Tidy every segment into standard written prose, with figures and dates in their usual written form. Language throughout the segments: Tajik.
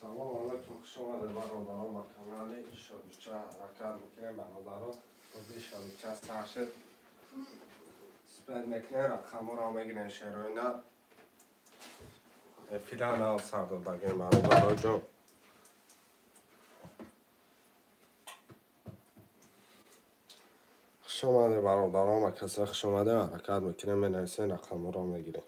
Салом алайкум, хуш омадед бародарон ба канали Шодича. Ҳаракат мекунем бародарон, бозии Шодича сар шуд. Спед мекунем, рақамҳоро мегирем шероина. Эфира нав сар додагем бародароҷон. Хуш омадед бародарон ба касе хуш омадед, ҳаракат мекунем, менависем, рақамҳоро мегирем.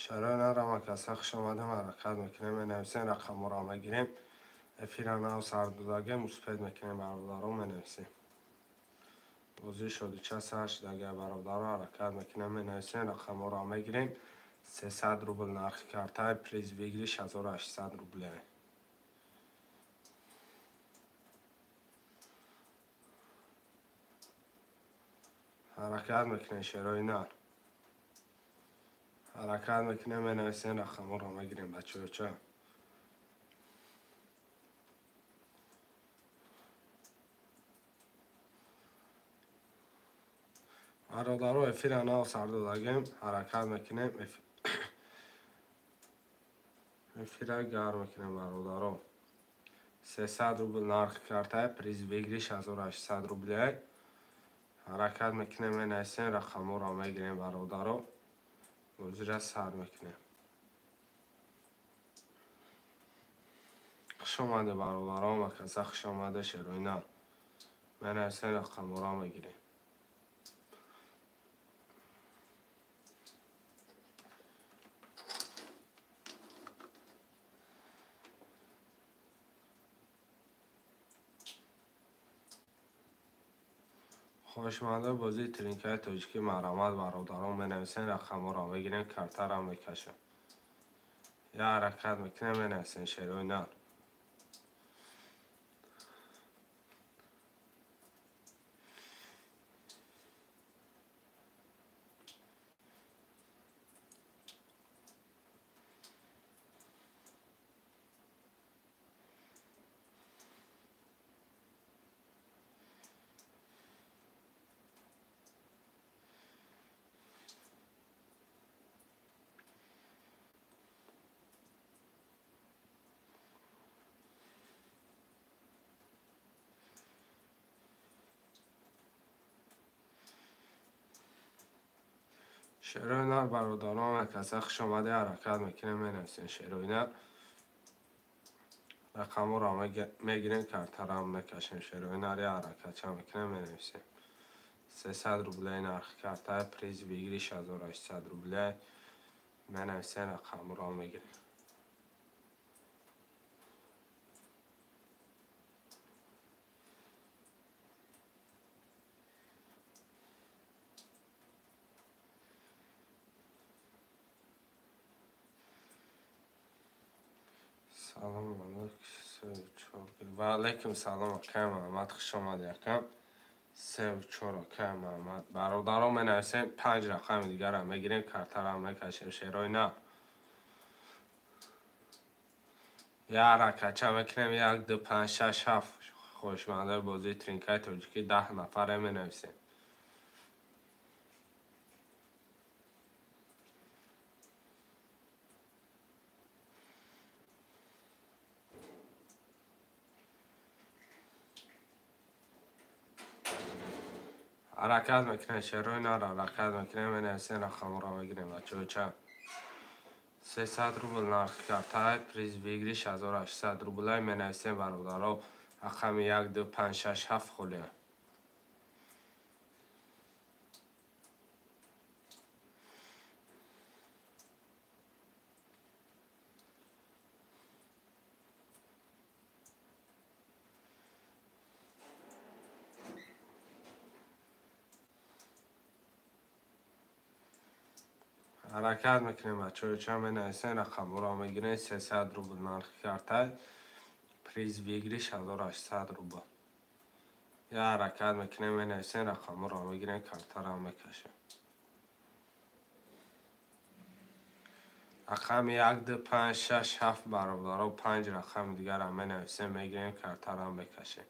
Шарои нарама каса хуш омадем, ҳаракат мекунем, менависем, рақамҳоро мегирем. Эфира нав сар додагем, успед мекунем бародарон, менависем. Бозии Шодича сар шудагия бародарон, ҳаракат мекунем, менависем, рақамҳоро мегирем. 300 рубл нархи картаи, приз выигрыш 1800 рубле. Ҳаракат мекунем шерои нар. Ҳаракат мекунем, менависем, рақамҳоро мегирем бачаҳоча. Бародаро, эфира нав сар додагем, ҳаракат мекунем, эфира гарм мекунем бародаро. 300 рубл нархи картаи, приз выигрыш 1800 рубле. Ҳаракат мекунем, менависем, рақамҳоро мегирем бародаро. Бозира сар мекунем. Хуш омаде бародарон ва каса хуш омаде шерои нар. Менависем, рақамҳоро мегирем. Хоҳишмандои бозии тринкаи тоҷикӣ марҳамат бародарон, менависем, рақамҳоро мегирем, картаро мекашем. Я ҳаракат мекунем, менависем шерои нар. Шерои нар бародарон, каса хуш омаде, ҳаракат мекунем, менависем шерои нар. Рақамҳоро мегирем, картаро мекашем. Шерои нар ҳаракатча мекунем, менависем. 300 рубле нархи картаи, приз выигрыш 1800 рубле. Менависем, рақамҳоро мегирем. Салом алайкум. Ва алайкум салом акай Муҳаммад, хуш омадӣ акам. 3-4 акай Муҳаммад. Бародарон менависем, 5 рақами дигарро мегирем, картаро мекашем шерои нар. Я ҳаракатча мекунем, 1 2 5 6 7. Хоҳишмандои бозии тринкаи тоҷикӣ 10 нафаре менависем. Ҳаракат мекунем, шерои нар ҳаракат мекунем, менависем, рақамҳоро мегирем бачаҳоча. 300 рубл нархи картаи, приз выигрыш 1800 рубле. Менависем бародаро, рақами 1 2 5 6 7 холия. Ҳаракат мекунем, бачаҳо, ча менависем, рақамҳоро мегирем. 300 рубл нархи карта, приз выигрыш 1800 рубл. Я ҳаракат мекунем, менависем, рақамҳоро мегирем, картаро мекашем. Рақами 1, 2, 5, 6, 7 бародаро, 5 рақами дигарро менависем, мегирем, картаро мекашем.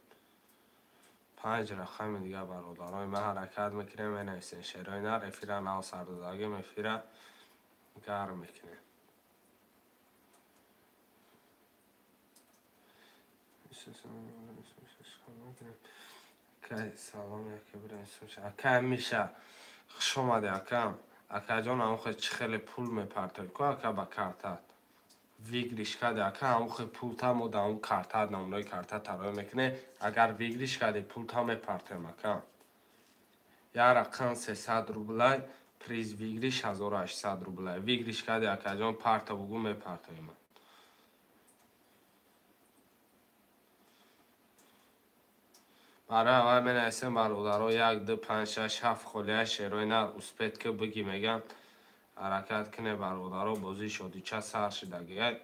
5 рақами дигар бародарои ман ҳаракат мекунем, менависем. Шерои нар эфира нав сардодагим, эфира гарм мекунем. Салом ака Миша, хуш омадӣ акам. Акаҷон, ҳамохе чӣ хеле пул мепартоӣ ку ака ба картат. Выигрыш кади ака, ҳамохе пулта мо дар он картат намунаи карта тароя мекунем. Агар выигрыш кади пулта мепартоем ака. Як рақам 300 рублай, приз выигрыш 1800 рублай. Выигрыш кади акаҷон, парта бугу мепартоем. Барои аввал менависем бародаро 1, 2, 5, 6, 7 холия шерои нар успет ки бигӣ меган. Ҳаракат куне бародаро, бозии шодича сар шидагиай.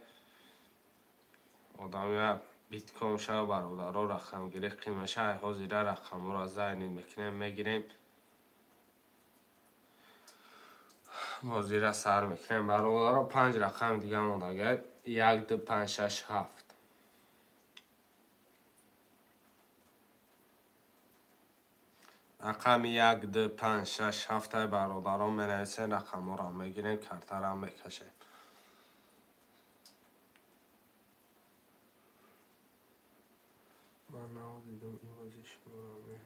Одамия битком шава бародаро, рақамгирӣ қимаша. Ҳозира рақамҳоро зайнид мекунем, мегирем. Бозира сар мекунем бародаро. 5 рақами дига мондагиай. 1, 2, 5, 6, 7. Рақами 1, 2, 5, 6, 7 бародарон менависем, рақамҳоро мегирем, картаро мекашем. Ман надидам ин бозии шуморо.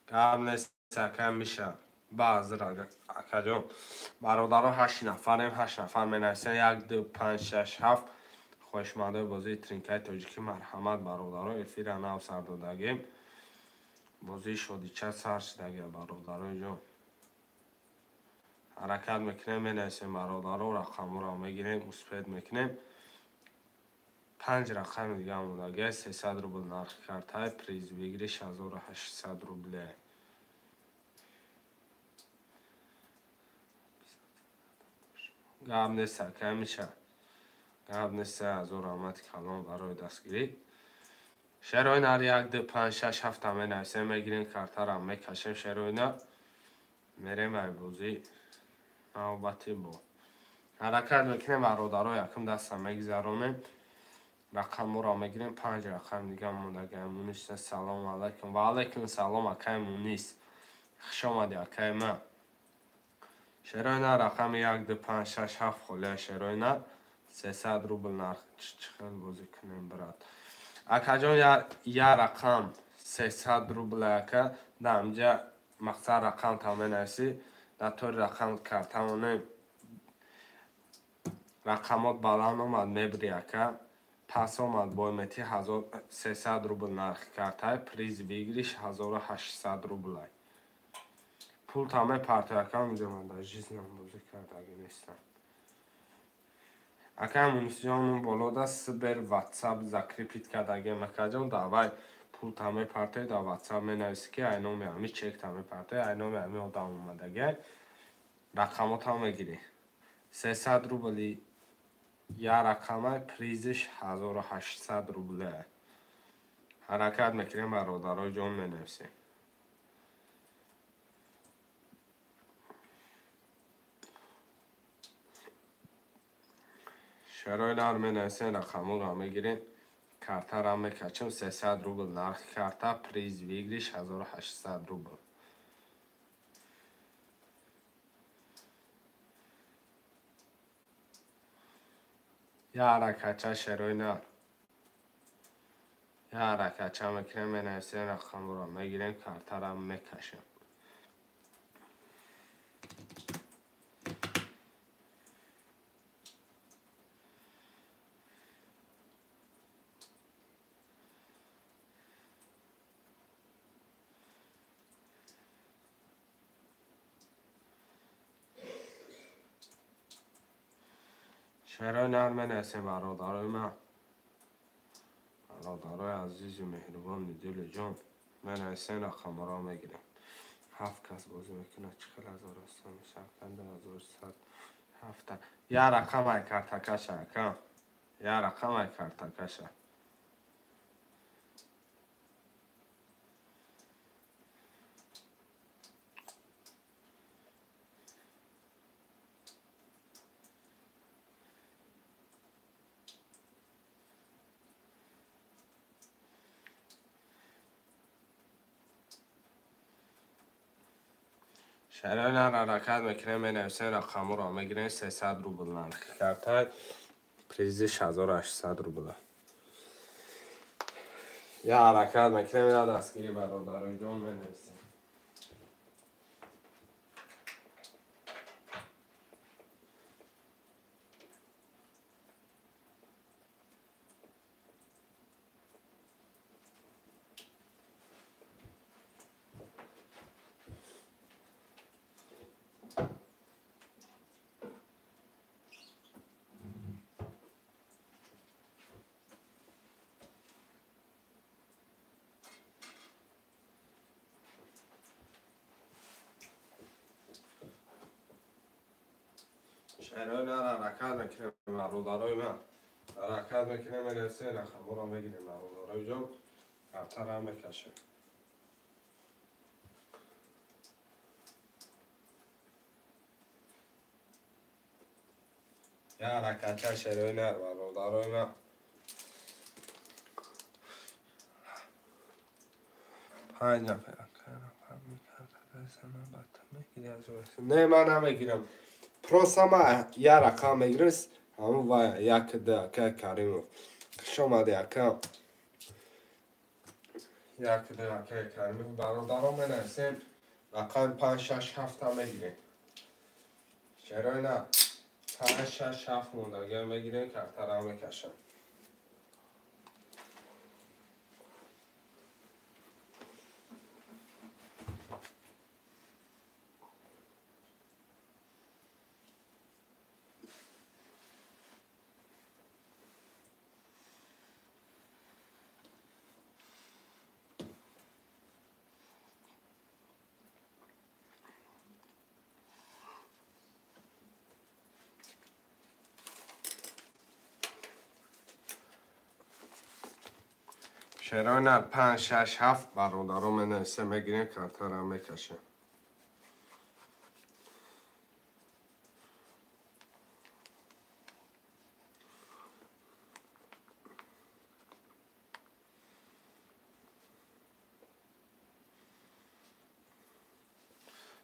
Гап нест ака Миша. Баъзир акаҷон. Бародаро 8 нафарем, 8 нафар менависем. 1, 2, 5, 6, 7. Хоҳишмандои бозии тринкаи тоҷикӣ марҳамат бародаро, эфира нав сар додагем. Бозии шодича сар шидагия бародарои ҷон. Ҳаракат мекунем, менависем бародаро, рақамҳоро мегирем, успет мекунем. 5 рақами дига мондагия. 300 рубл нархи картаи, приз выигрыш 1800 рубле. Гап нест ака Миша. Гап нест, ҳазор раҳмати калон барои дастгирӣ. Шерои нар 1, 2, 5, 6, 7 менависем, мегирем, картаро мекашем. Шерои нар мерем ай бозӣ навбати бо. Ҳаракат мекунем бародаро, якум даста мегузаронем. Рақамҳоро мегирем, 5 рақам дига мондагиай. Мунис, салом алайкум. Ва алайкум салом акай Мунис. Хуш омадӣ акай ман. Шерои нар рақами 1, 2, 5, 6, 7 холия шерои нар. 300 рубл нарх. Чӣ хел бозӣ кунем брат? Акаҷон, як рақам 300 рубл ака. Дар инҷа мақсад рақам та менависӣ, дар тори рақам картамонем. Рақамот баланд омад мебирӣ ака. Пас омад бой мети 1300 рубл нархи картай, приз выигрыш 1800 рублай. Пул та мепартои ака, инҷа ман дар жизнам бозӣ кардаги нестам. Ака Мунисҷон, болода Сбер WhatsApp закрепит кардагем акаҷон, давай пул та мепартои, дар WhatsApp менависӣ ки ай номи ҳами чек та мепартои, ай номи ҳами одам омадагиай. Рақамотам мегирӣ. 300 рубли як рақамай, призиш 1800 рубле. Ҳаракат мекунем бародарои ҷон, менависем. Шерои нар менависем, рақамҳоро мегирем, картаро мекачем. 300 рубл нархи карта, приз выигрыш 1800 рубл. Як ҳаракатча шерои нар. Як ҳаракатча мекунем, менависем, рақамҳоро мегирем, картаро мекашем. Шерои нар менависем бародарои ман. Бародарои азизу меҳрубони дили ҷон, менависем, рақамҳоро мегирем. 7 кас бозӣ мекунад. Чӣ хел 1800 мешавад? 2107. Я рақам ай картакаша, ака. Я рақам ай картакаша. Шарои ҳаракат мекунем, менависем рақамҳоро мегирем 300 рубл нархи карта, призи 1800 рубл. Я ҳаракат мекунем, я дастгирӣ бародарои ҷон менависем. Шарои ҳаракат мекунем, бародарои ман. Ҳаракат мекунем, менависем рақамҳоро мегирем, бародарои ҷон. Картаро мекашем. Я ҳаракатча шарои нар, бародарои ман. 5 нафар. Не, ман намегирам. Просто ма я рақам мегирам, ҳамун ва як д ака Каримов. Хуш омадӣ ака. Як д ака Каримов. Бародарон менависем, рақами 5 6 7 мегирем. Чаро на? 5 6 7 мондагиро мегирем, картаро мекашам. Шарои нар 5 6 7 бародарон менависем, мегирем, картаро мекашем.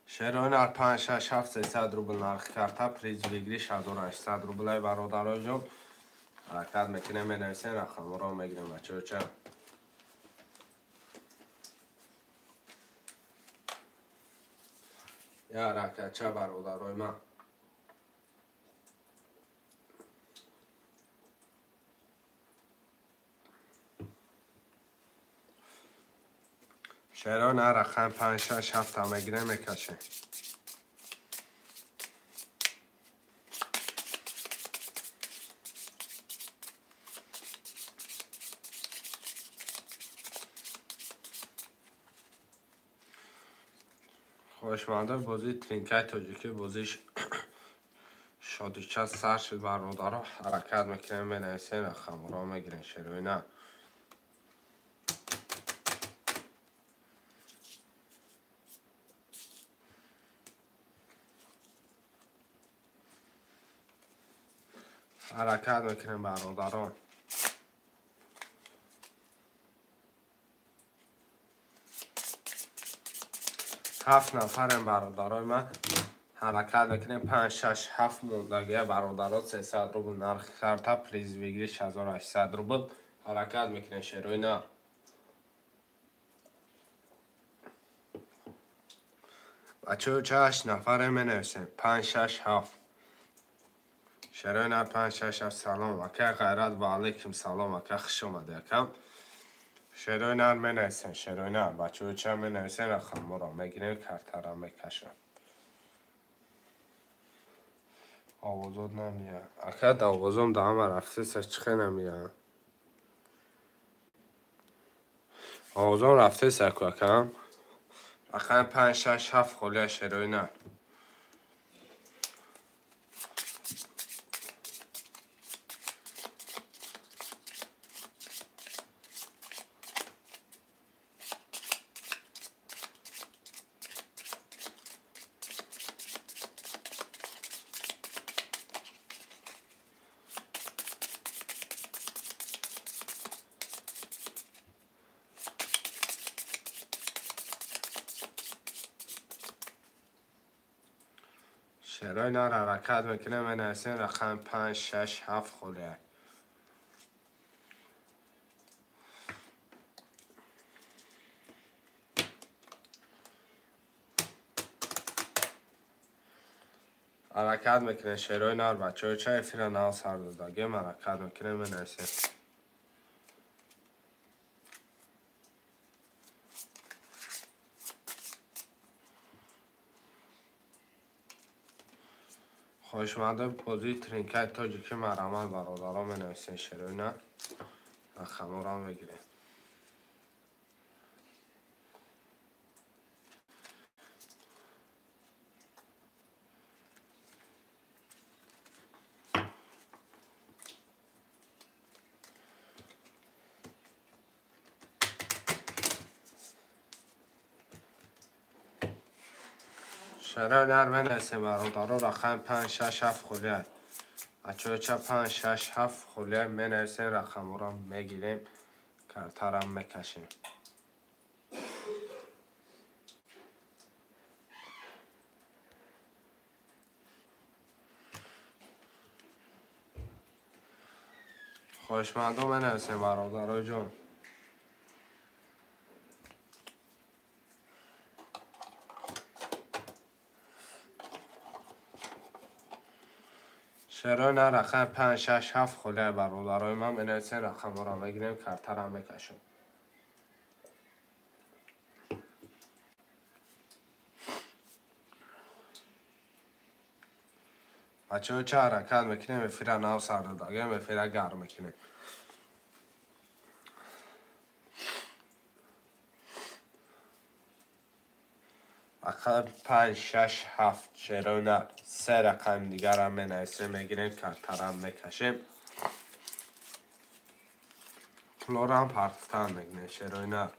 Шарои нар 5 6 7 300 рубл нархи карта, приз выигрыш 1800 рубл. Ай бародарои ҷон, ҳаракат мекунем, менависем, рақамҳоро мегирем, бачаҳо. Я ҳаракатча бародарои ман. Шарои нар рақам 5 6 7 мегирем, мекашем. Хоҳишмандон бозии тринкаи тоҷикӣ, бозии шодича сар шуд, бародаро. Ҳаракат мекунем, менависем, рақамҳоро мегирем. Шерои на. Ҳаракат мекунем, бародарон. 7 нафарем бародарои ман. Ҳаракат мекунем, 5 6 7 мондагия бародаро. 300 рубл нархи карта, приз выигрыш 1800 рубл. Ҳаракат мекунем, шерои на. Бачаҳо, 8 нафарем, менависем 5 6 7. Шерои на 5 6 7. Салом ака Ғайрат, ва алайкум салом ака, хуш омадӣ ака. Шерои нар менависем, шерои нар, бачаҳо ча менависем, рақамҳоро мегирем, картаро мекашам. Овозот намеяд. Ака, да овозом да ҳама рафтеса, чӣ хел намеяд? Овозом рафтеса ку ака? Рақами 5, 6, 7 холия шерои нар. Шерои нар ҳаракат мекунем, менависем рақами 5, 6, 7 холия. Ҳаракат мекунем шерои нар бачаҳо, ча эфира нав сар додагем, ҳаракат мекунем, менависем. Хоҳишмандои бозии тринкаи тоҷикӣ марҳамат бародаро менависем шерои нар, рақамҳоро мегирем. Шерои нар менависем бародаро, рақами 5, 6, 7 холия. Бачаҳо 5, 6, 7 холия менависем, рақамҳоро мегирем, картаро мекашем. Хоҳишмандо менависем бародарои ҷон. Шерои нар рақами 5, 6, 7 холия бародарои ман менависем, рақамҳоро мегирем, картаро мекашем. Бачаҳо ча ҳаракат мекунем, эфира нав сар додагем, эфира гарм мекунем. Рақами 5, 6, 7 шерои нар, се рақами дигарам менависем, мегирем, картарам мекашем. Пулорам партифтан мегирем шерои нар.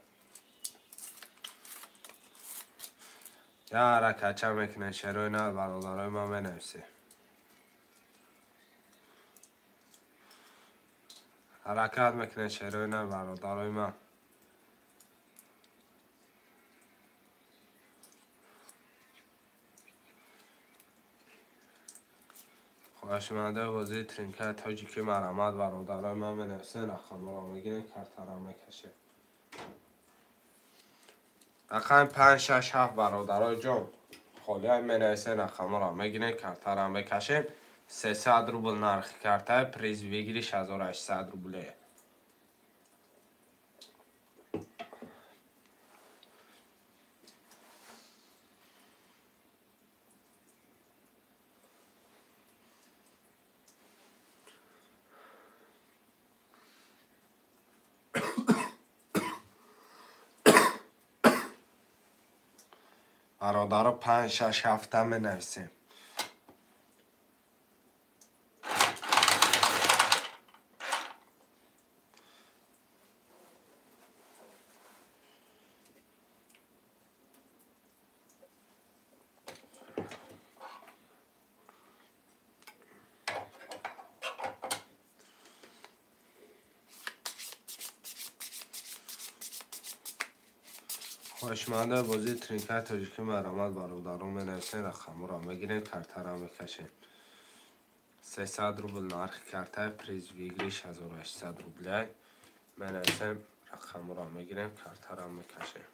Я ҳаракатча мекунем шерои нар бародарои ман менависем. Ҳаракат мекунем шерои нар бародарои ман. Хоҳишмандаи бозии тринкаи тоҷикӣ марҳамат бародарои ман менависем, рақамҳоро мегирем, картаро мекашем. Рақами 5, 6, 7 бародарои ҷон холия менависем, рақамҳоро мегирем, картаро мекашем. 300 рубл нархи картаи, приз выигрыш 1800 рубле. Бародаро 5, 6, 7 менависем. Хоҳишмандаи бозии тринкаи тоҷикӣ марҳамат бародаро менависем, рақамҳоро мегирем, картаро мекашем. 300 рубл нархи картаи, приз выигрыш 1800 рубле. Менависем, рақамҳоро мегирем, картаро мекашем.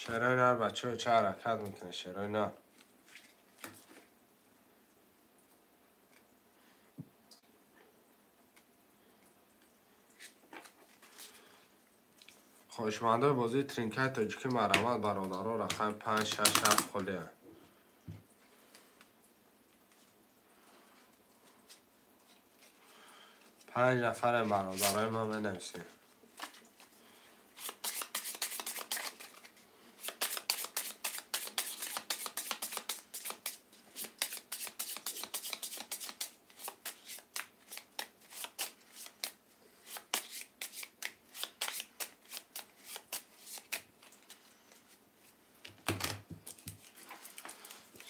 Шерои нар бачаҳо ча ҳаракат мекунед шерои нар. Хоҳишмандои бозии тринкаи тоҷикӣ марҳамат бародаро, рақами 5, 6, 7 холия. Панҷ нафаре бародарои ман менависем.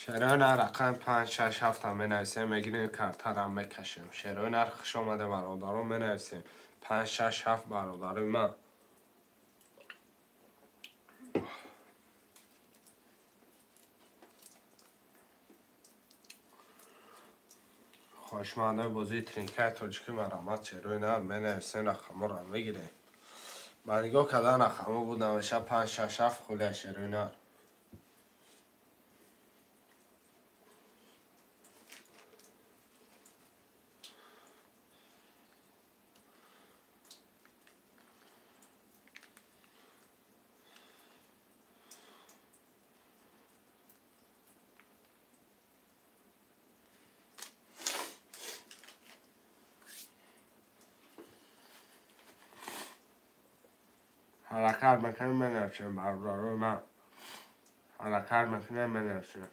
Шерои нар рақами 5, 6, 7 менависем, мегирем, картарам мекашем. Шерои нар хуш омада бародарон, менависем. 5, 6, 7 бародарои ман. Хоҳишмандои бозии тринкаи тоҷикӣ марҳамат, шерои нар менависем, рақамҳоро мегирем. Ба нигоҳ кардан рақамҳо буд намеша 5, 6, 7 холия шерои нар. Ҳаракат мекунем, менависем бародарои ман. Ҳаракат мекунем, менависем.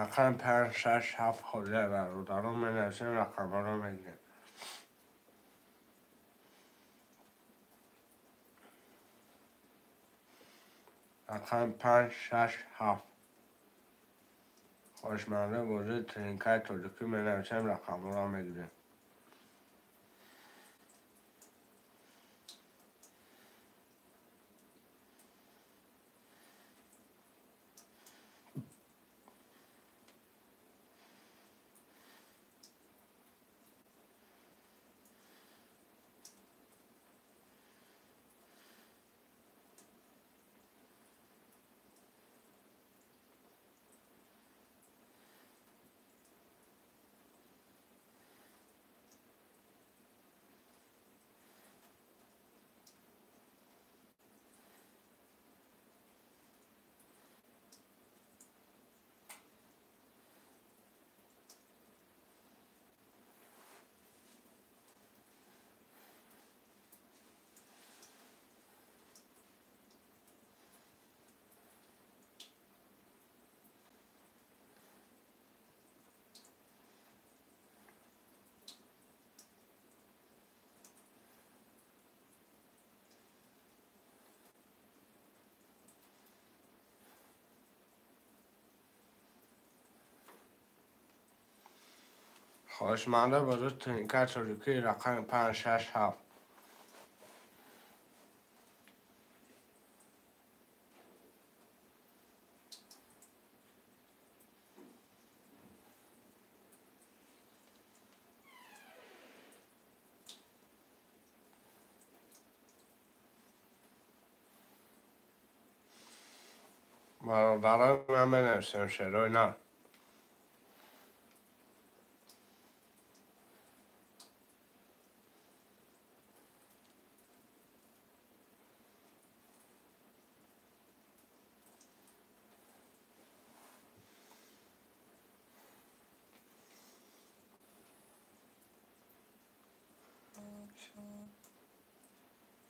Рақами 5, 6, 7 холия бародарон менависем, рақамҳоро мегирем. Рақами 5, 6, 7. Хоҳишмандои бозии тринкаи тоҷикӣ менависем, рақамҳоро мегирем. Хоҳишмандои бозии тринкаи тоҷикӣ рақами 5, 6, 7. Бародарои ман менависем шерои нар.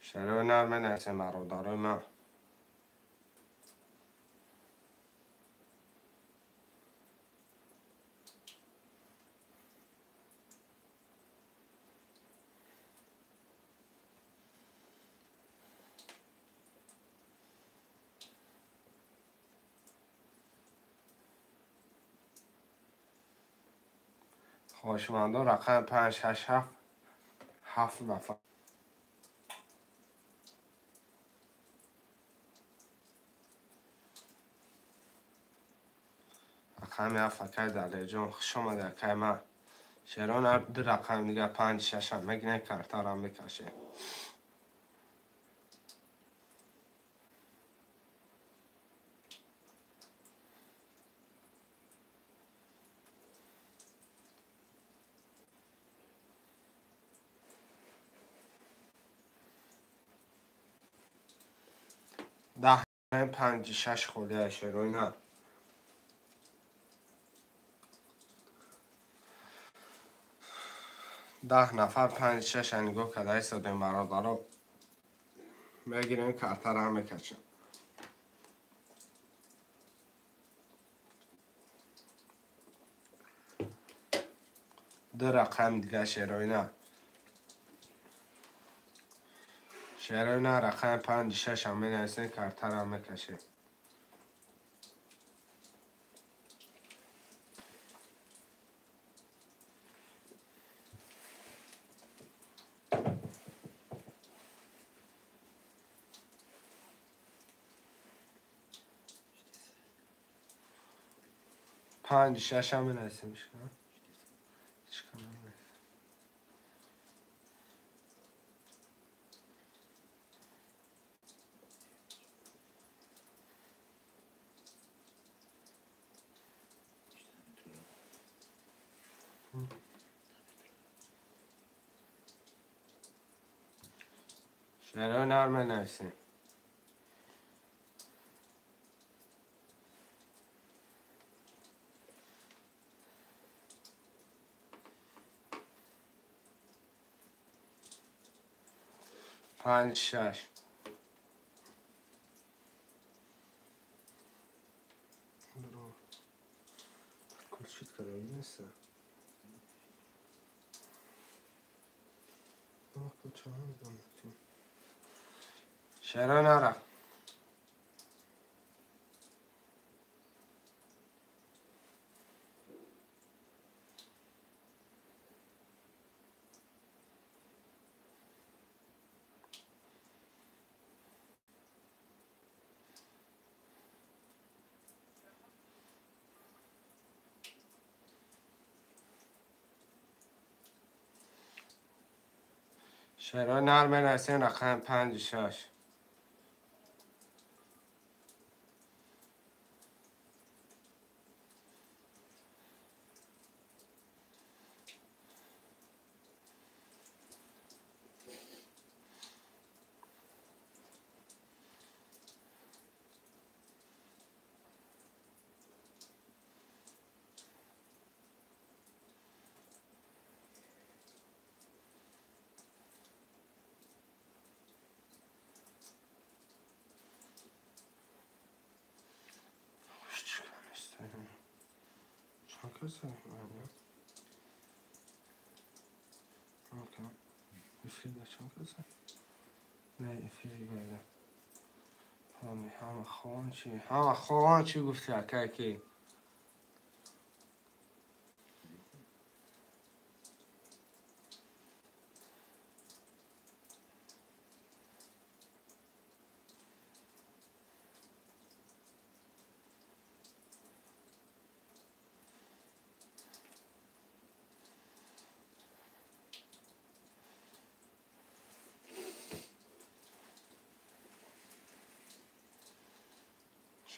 Шерои нар менависем бародарои ман. Хоҳишмандон рақами 5, 6, 7, 7 нафар. Рақами 7 акай Далерҷон, хуш омадед акай ман. Шерон ду рақам дига 5 6 ам мегирем, картаро мекашем. 10 5 6 холия шероина. 10 нафар 5 6 нигоҳ карда истодем бародаро. Мегирем картаро мекашем. Ду рақам дига шероина. Шероина рақами 5 6 ам менависем, картаро мекашем. 5 6 ам менависем. Шероина менависем. 5 6. Шероина ра. Шероина менависем рақами 5 6. Ҳама хоҳон чӣ гуфти акай ки?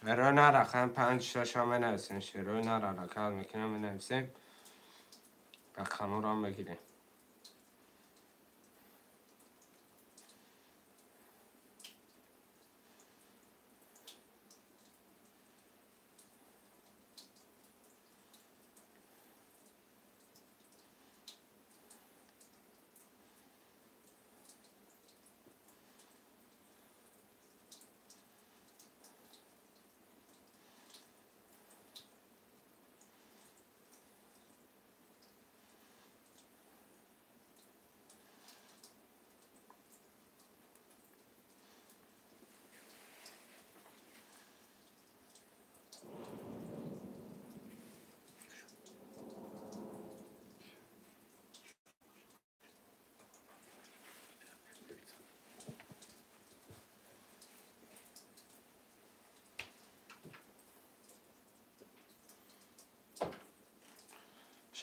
Шероина рақами 5 6 ам менависем. Шероина ҳаракат мекунем, менависем. Рақамҳоро мегирем.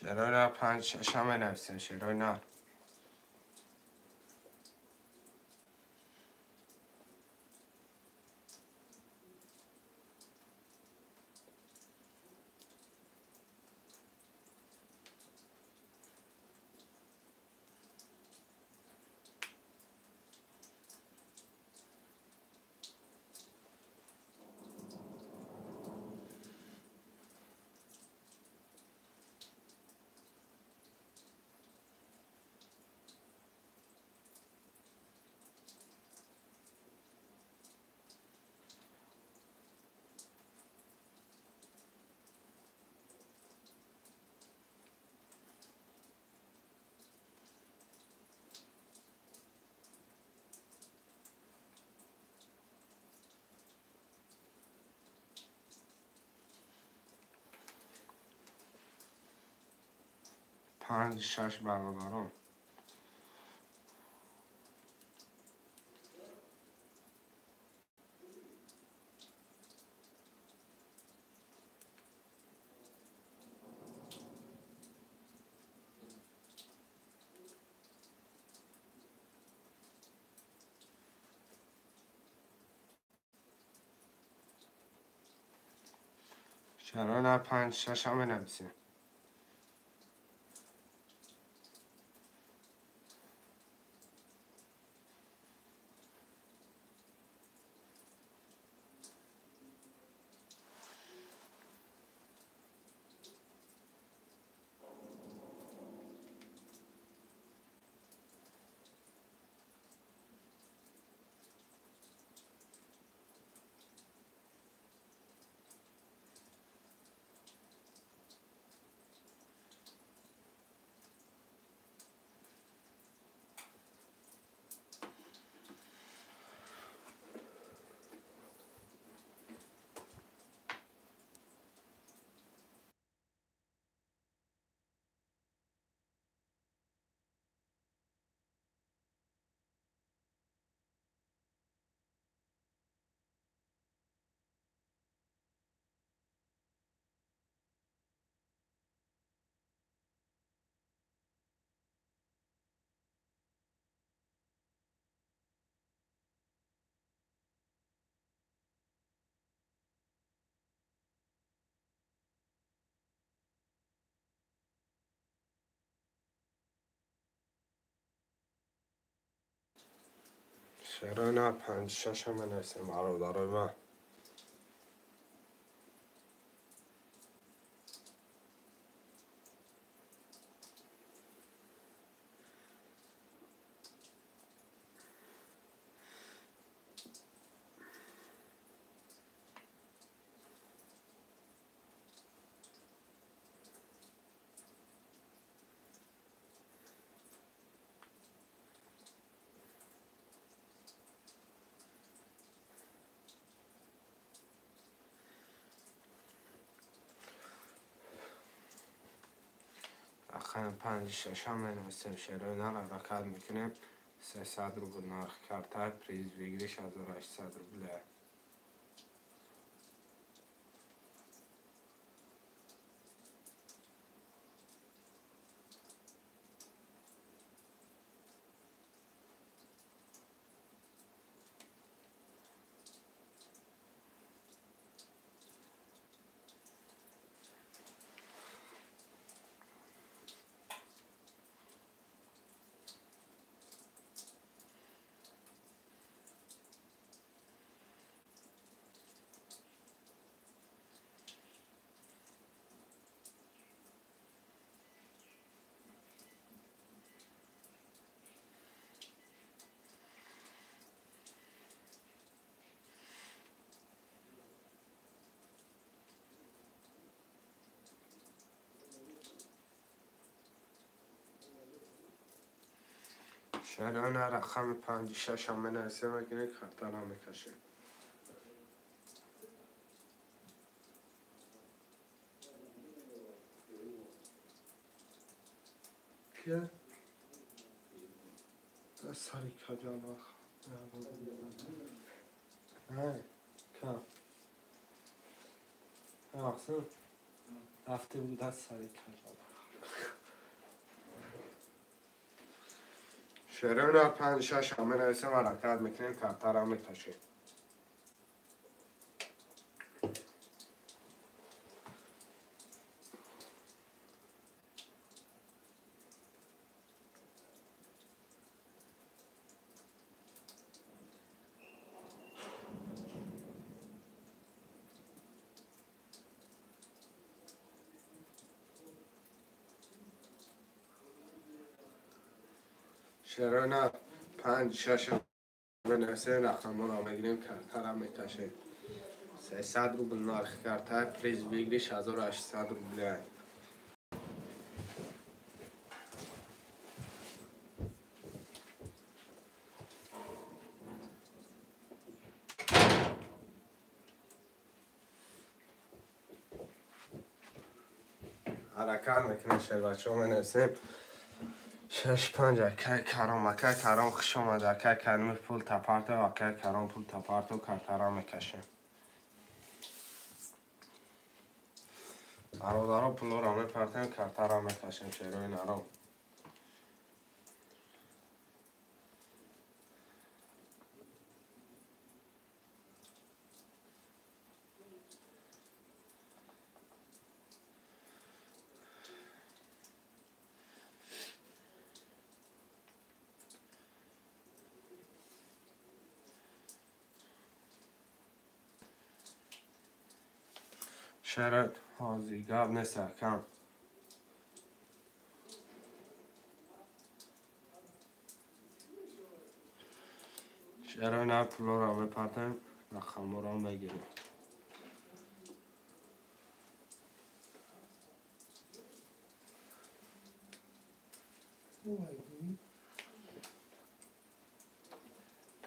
Шерои нар 5-6 менависем, шерои нар. 5-6 бародарон. چرا نه 5-6 هم بنویسیم. چرا نه 5-6 هم بنویسیم برادرای من. رقم 5-6 هم بنویسیم. شعرهای نر حرکت میکنیم. 300 روبل نرخ کرده، پریز بگیریش 1800 روبله. شهران رقم 5-6 هم بنویسیم اگه خطر هم میکشه. که سری کجا نه کم اصلا رفته بود از سری کجا. Шероина 5-6 ҳам менависем, ҳаракат мекунем, картара мекашем. Шероина 5-6 менависем, рақамҳоро мегирем, картара мекашем. 300 рубл нархи карта, приз выигрыш 1800 рубля. Ҳаракат мекунем, шербачаҳо менависем. 6-5 акай Каром, акай Каром хуш омад, акай Каримов пул тапарто, акай Каром пул тапарто, картара мекашем. Бародаро пулоро мепартем, картара мекашем, шерои наром. Шерат ҳозир гап нест акам. Шероина пулоро мепартем, рақамҳоро мегирем.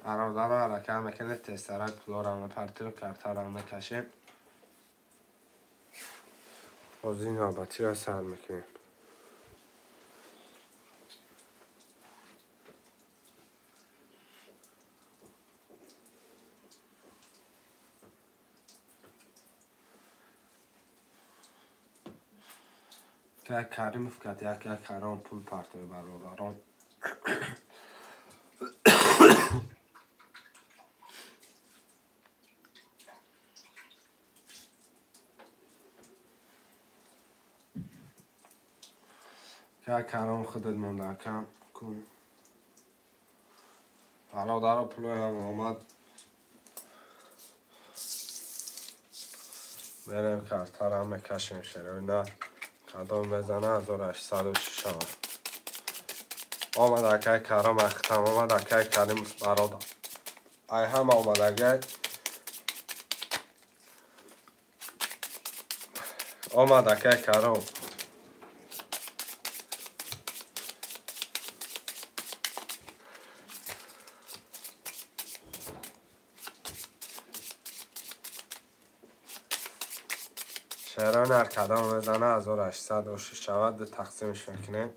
Бародаро ҳаракат мекунем, тезтарак пулоро мепартем, картаро мекашем. Бозии навбатиро сар мекунем. Акай Каримов кад як як Каром пул партои бародарон. Акай Каром худат монда акам кун. Бародаро пулоям омад. Мерем картара мекашем, шероина. Кадом мезана 1806 шавад. Омад акай Каром ахтам, омад акай Каримов бародар. Ай ҳама омадагай. Омад акай Каром. Шерон ҳар кадом мезана 1806 шавад, ду тақсимш мекунем.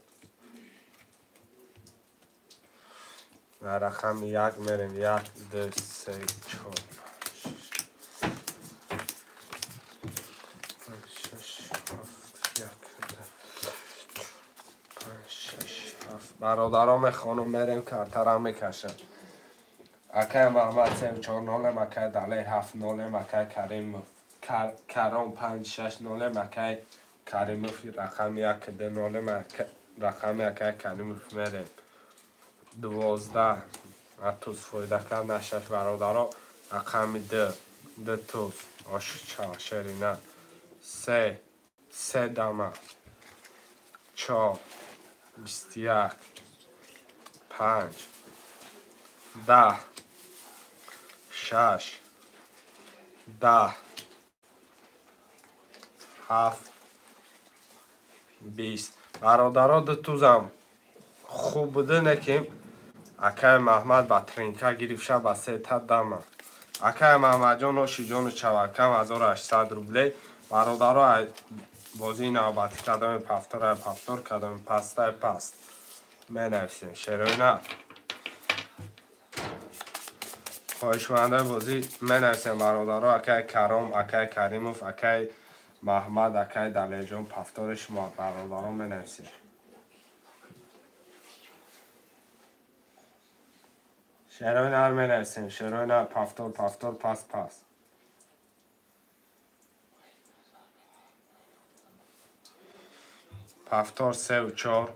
Дар рақами 1 мерем. 1, 2, 3, 4, 5, 6, 7, 1, 2, 5, 6, 7. Бародаро мехонум, мерем, картара мекашем. Акай Маҳмад 3-4-0, акай Далер 7-0, акай Каримов Каром 5-6-0, акай Каримов рақами 1-2-0, рақами акай Каримов мерем. 12 туз фоида кард нашад бародаро. Рақами 2 2 туз ошча шерина 3 3 дама 4 21 5 10 6 10 7 20. Бародаро ду тузам хуб буда, неким акай Маҳмад ба тринка гирифша ба сета дама. Акай Маҳмадҷон ошиҷону чавакам 1800 рублей. Бародаро бозии навбатӣ кадоми пафторай пафтор, кадоми пастай паст менависем. Шероина хоҳишмандаи бозӣ менависем бародаро. Акай Каром, акай Каримов, акай Маҳмад, акай Далерҷон пафтори шумо бародаро менависем. Шерои нар менависем. Шерои нар повтор, повтор, пас, пас. Повтор 3 4.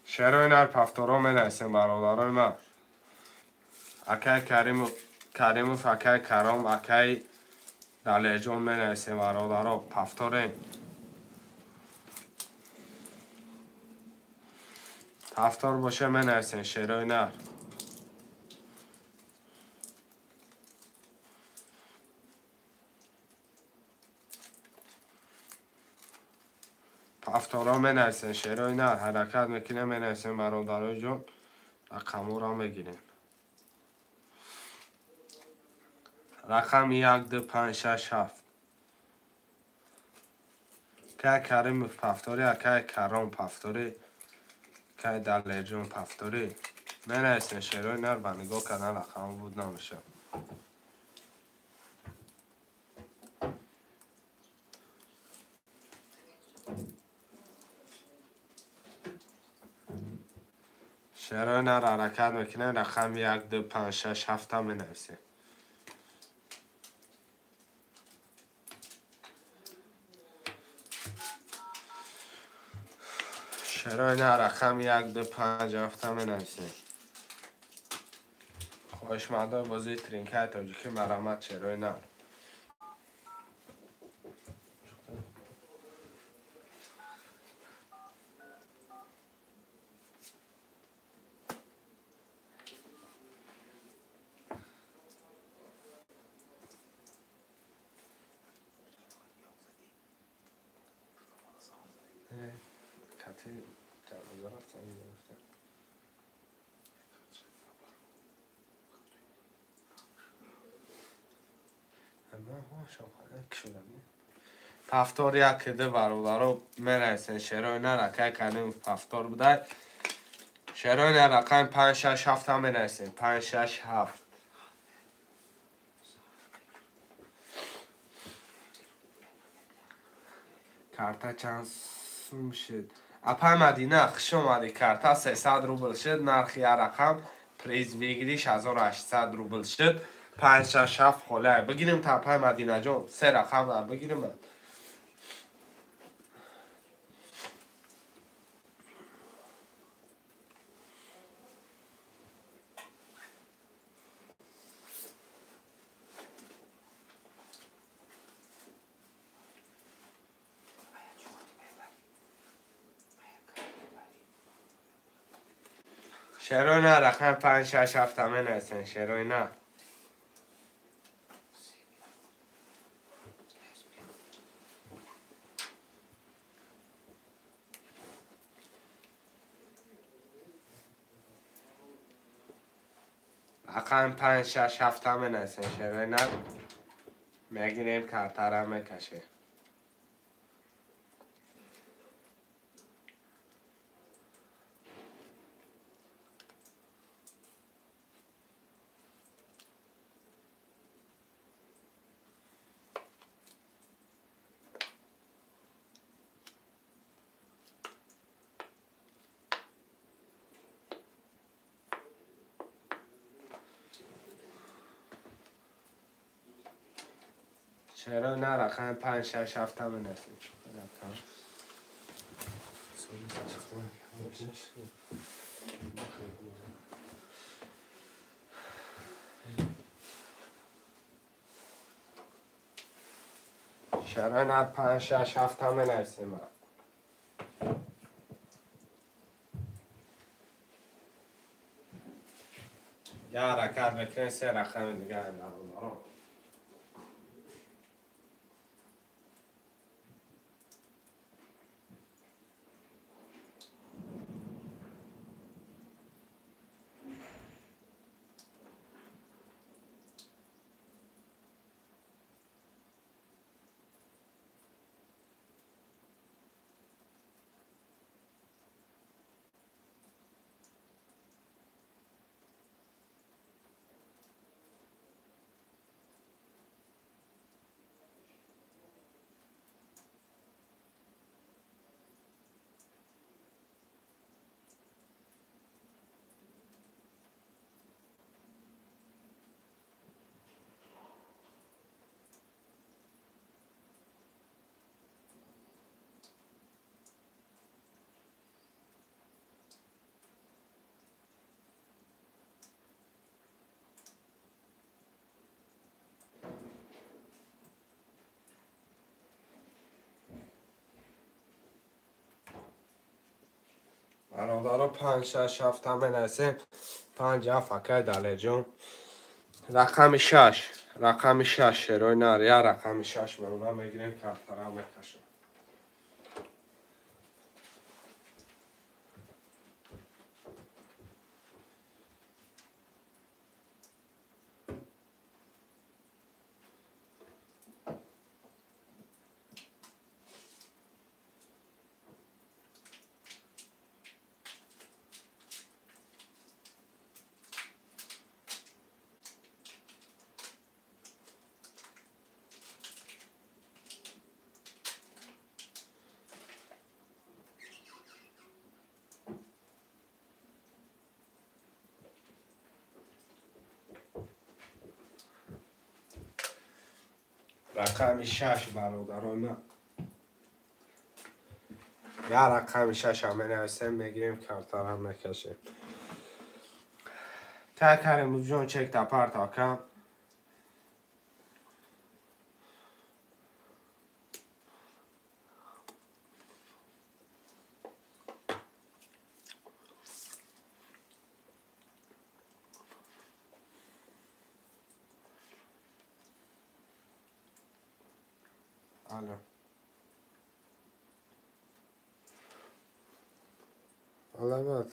Шерои нар повторо менависем бародарои ман. Акай Каримов, акай Каром, акай Далерҷон менависем бародаро. Повторем. Повтор боша менависем шерои нар. Повторо менависем шерои нар. Ҳаракат мекунем менависем бародарои ҷон. Рақамҳоро мегирем. Рақами 1 2 5 6 7. Кай Каримов повтори, акай Каром повтори, кай Далерҷон повтори. Менависем шерои нар ба нигоҳ кардан рақамҳо буд намешавад. Шерои нар ҳаракат мекунем, рақами 1 2 5 6 7 менависем. Шерои нар рақами 1 2 5 7 менависем. Хоҳишмандои бозии тринкаи тоҷикӣ марҳамат шерои нар. Повтор 1 2 бародаро менависем шерои нар. Акай Каримов повтор будай. Шерои нар рақами 5 6 7 менависем. 5 6 7. Карта чанд сум шуд? Апай Мадина, хуш омадӣ. Карта 300 рубл шуд. Нархи як рақам приз выигрыш 1800 рубл шуд. 5 6 7 холай. Бигирем та апай Мадинаҷон. Се рақам бигирем. Шерои нар рақам 5 6 7 менависем. Шерои нар. Рақами 5 6 7 менависем. Шерои нар. Мегирем картара мекашем. Шерои нар рақами 5 6 7 менависем. Шерои нар 5 6 7 менависем. Я ҳаракат мекунем се рақами дигар бародарон. Бародаро 5 6 7 ҳам менависем. 5 7 акай Далерҷон. Рақами 6, рақами 6 шерои нар, я рақами 6 мемона мегирем, картара мекашем. Рақами 6 бародарон ма. Я рақами 6 ҳам менависем, мегирем, картара мекашем. Та Каримовҷон чек та парт ака. Алло. Алло.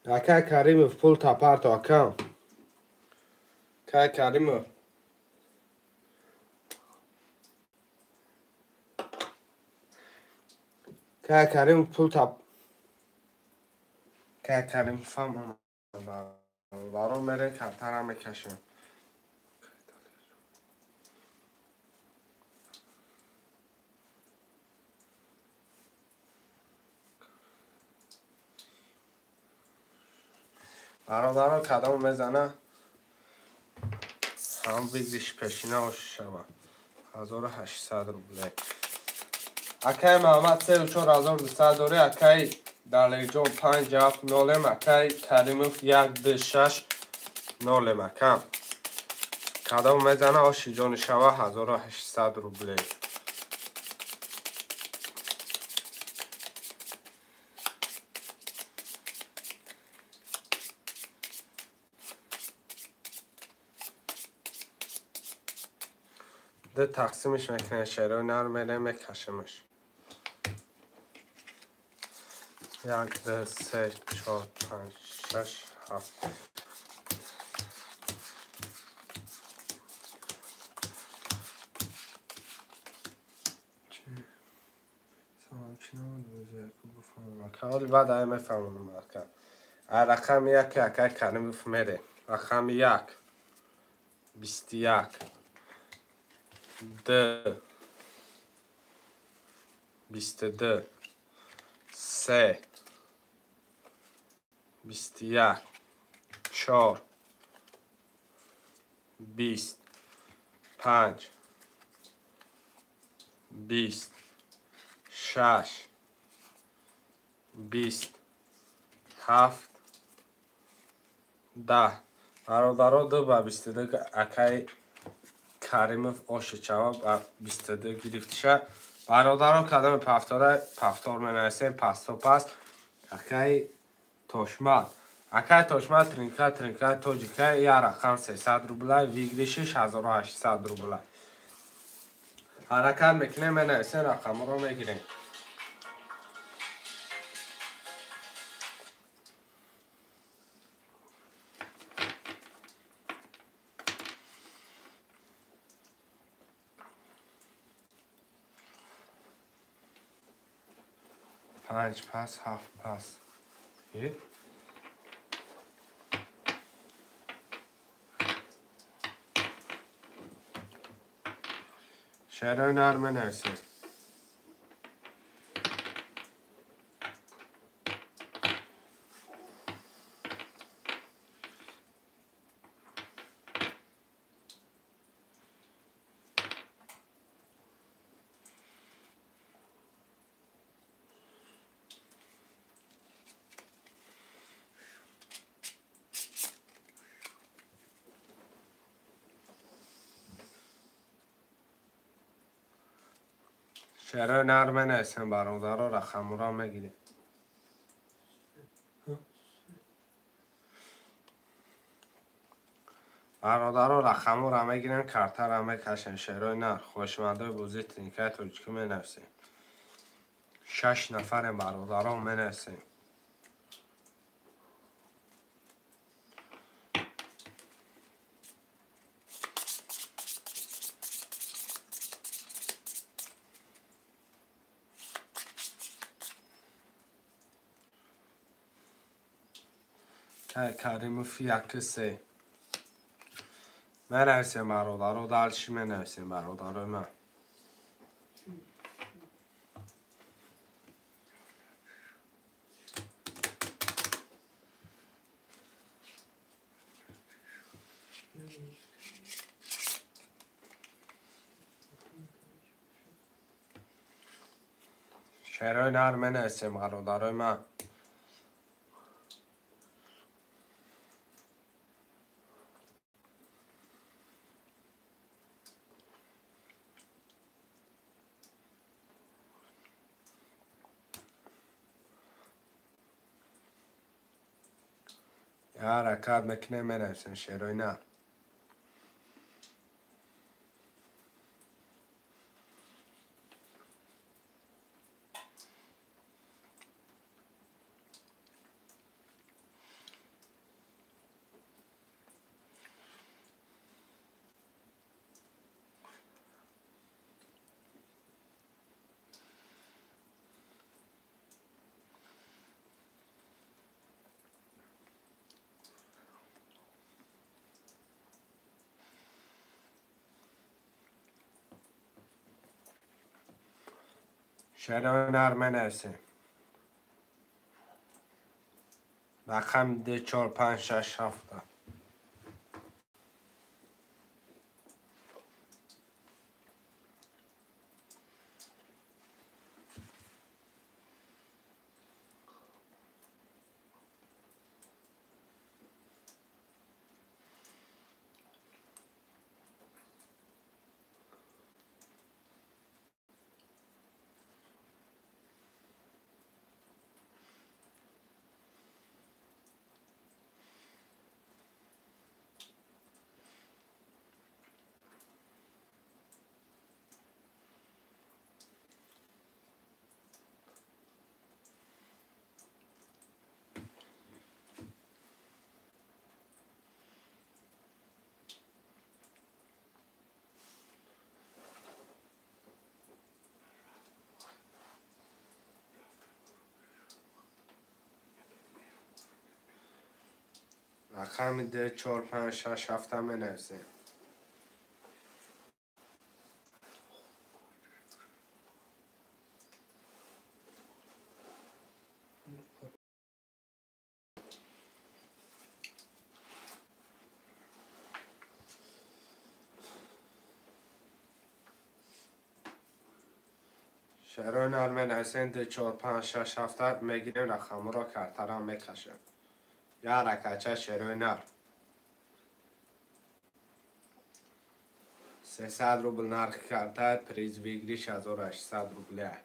Акай Каримов пул тапарто акам. Акай Каримов. Акай Каримов пул тап. Акай Каримов фам. Баро мере картара мекашем. Бародаро кадом мезана ҳам визиш пешина шава 1800 рубле. Акай Муҳаммад 34200 дори, акай Далерҷон 570, акай Каримов 126 0 акам. Кадом мезана оши ҷони шава 1800 рубле. Д тақсимиш мекунем, шерои нар мерем мекашемаш. 1 2 3 4 5 6 7. Ҳоли баъд ай мефаҳмонам ака. Ай рақами 1 акай Каримов мере. Рақами 1 21 2 22 3 21 4 20 5 20 6 20 7 10. Бародаро 2 ба 22 акай Каримов оши чава ба 22 гирифтиша. Бародаро кадоми пафтора пафтор менависем, пасто пас. Акай Тошмат. Акай Тошмат тринка тринка тоҷика я рақам 300 рубла, выигрыш иш 1800 рубла. Ҳаракат мекунем, менависем, рақамҳоро мегирем. 5 пас 7 пас. Шерои нар менависем. Шерои нар менависем, бародаро, рақамуро мегирем. Бародаро, рақамуро мегирем, картаро мекашем. Шерои нар, хоҳишмандои бозии тринкаи тоҷикӣ менависем. 6 нафарем, бародаро, менависем. Каримов 1-3. Менависем, бародаро, дальше менависем, бародарои ман. Шерои нар менависем, бародарои ман. Ҳаракат мекунем, менависем шерои нар. Шерои нар менависем. Рақами 2, 4, 5, 6, 7. Рақами 2, 4, 5, 6, 7 менависем. Шерои нар менависем, 2, 4, 5, 6, 7 мегирем, рақамуро картаро мекашем. Я ҳаракатча шерои нар. 300 рубл нархи карта, приз выигрыш 1800 рубля.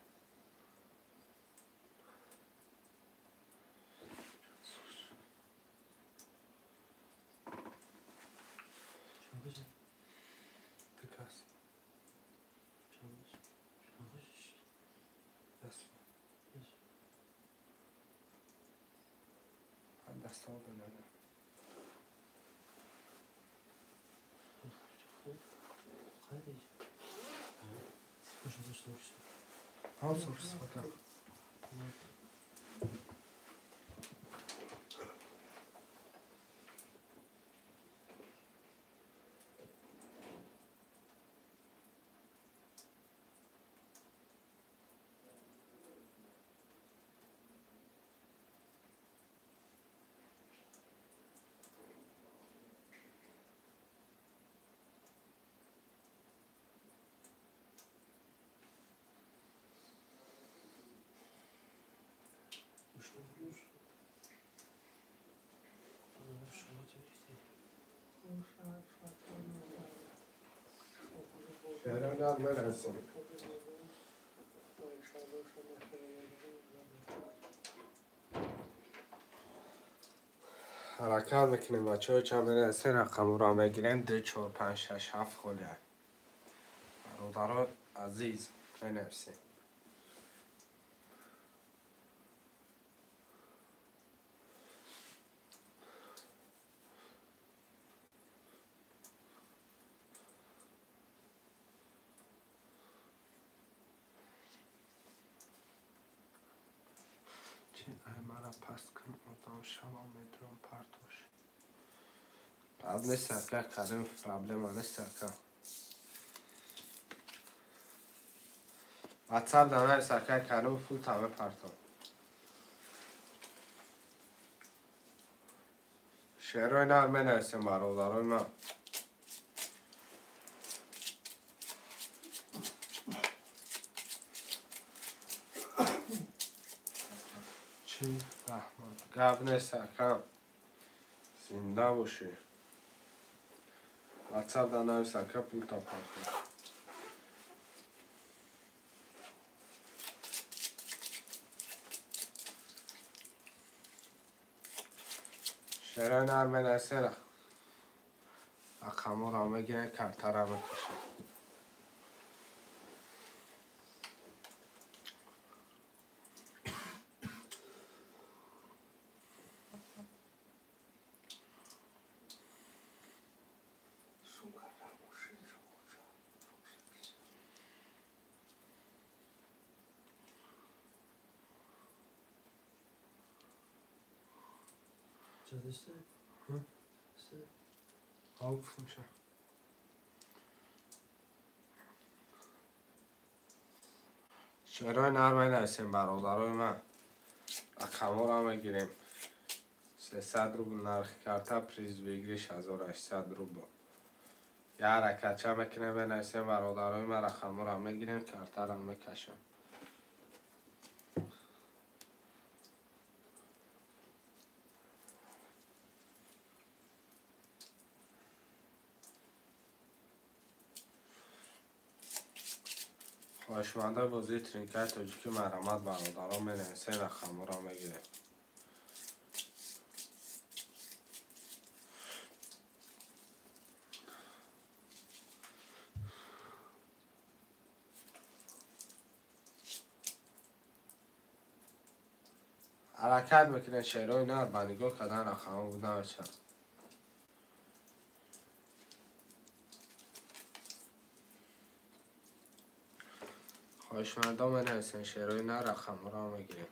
Шерои менависем. Ҳаракат мекунем, бачаҳо, чанд менависем, рақамҳоро мегирем. 2, 4, 5, 6, 7 холия. Бародаро азиз, менависем. Мара паст кун, одам шава метрон партош. Баъд нест, ака, кадем проблема нест, ака. Ватсап да навис, ака, кадем пул таме партон. Шерои нар менависем, бародарои ман. Чӣ раҳмат, гап нест, ака, зинда бошӣ. Ватсап да навис, ака, пул та партон. Шерои нар менависем, рақамҳоро мегирем, картаро мекашем. Шерои нар менависем, бародарои ман. Рақамҳоро мегирем. 300 рубл нархи карта, приз выигрыш 1800 рубл. Я ҳаракатча мекунем, менависем, бародарои ман, рақамҳоро мегирем, картаро мекашем. Хоҳишмандаи бозии тринкаи тоҷикӣ, марҳамат, бародарон, менависем, рақамҳоро мегирем. Ҳаракат мекунем, шерои нар ба нигоҳ кардан рақамҳо буд намешавад. Хоҳишмандон менависем, шерои нар, рақамҳоро мегирем.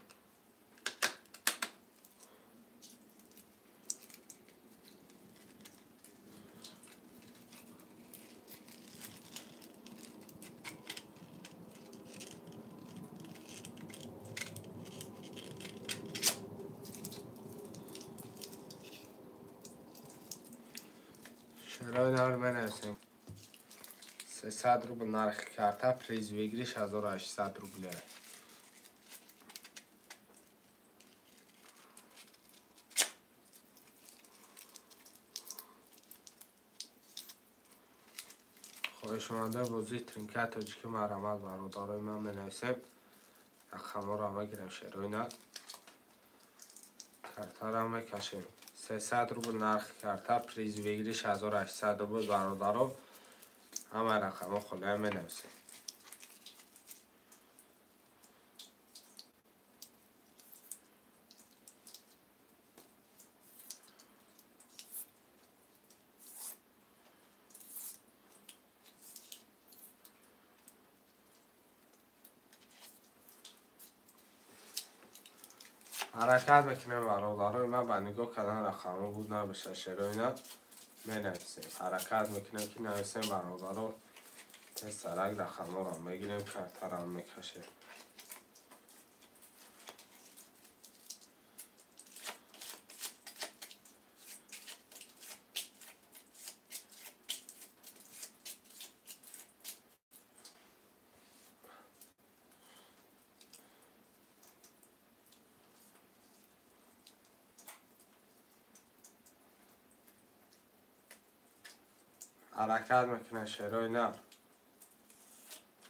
Шерои нар менависем. 300 рубл нархи карта, приз выигрыш 1800 рубля. Хоҳишмандаи бозии тринкаи тоҷикӣ, марҳамат, бародарои ман, менависем, рақамҳоро мегирем, шерои нар, картаро мекашем. 300 рубл нархи карта, приз выигрыш 1800 рубл, бародаро. Ҳама рақамҳо холия, менависем. Ҳаракат мекунем, бародарои ман, ба нигоҳ кардан рақамҳо буд набошад, шерои нар менависем. Ҳаракат мекунем, ки нависем, бародаро, тез сарак рақамҳоро мегирем, картаро мекашем. Ҳаракат мекунем, шерои нар.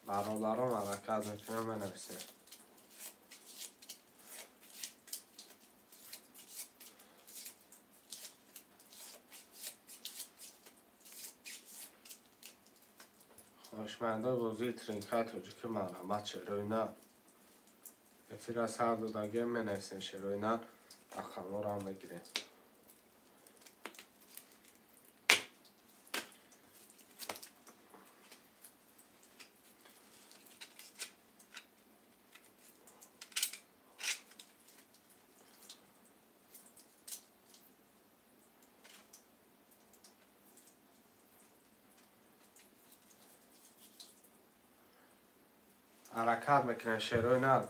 Бародарон, ҳаракат мекунем, менависем. Хоҳишмандои бозии тринка тоҷики, марҳамат, шерои нар. Эфира сар додагем, менависем шерои нар, рақамҳоро ҳам мегирем. Ҳаракат мекунем, шерои нар.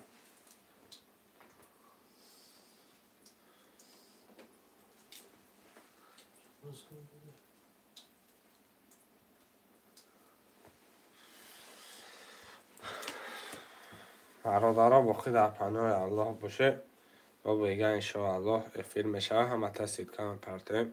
Бародарон, боқӣ дар паноҳи Аллоҳ боше. Ва бега, иншоаллоҳ, эфир мешавад, ҳамата ссылка мепартоем.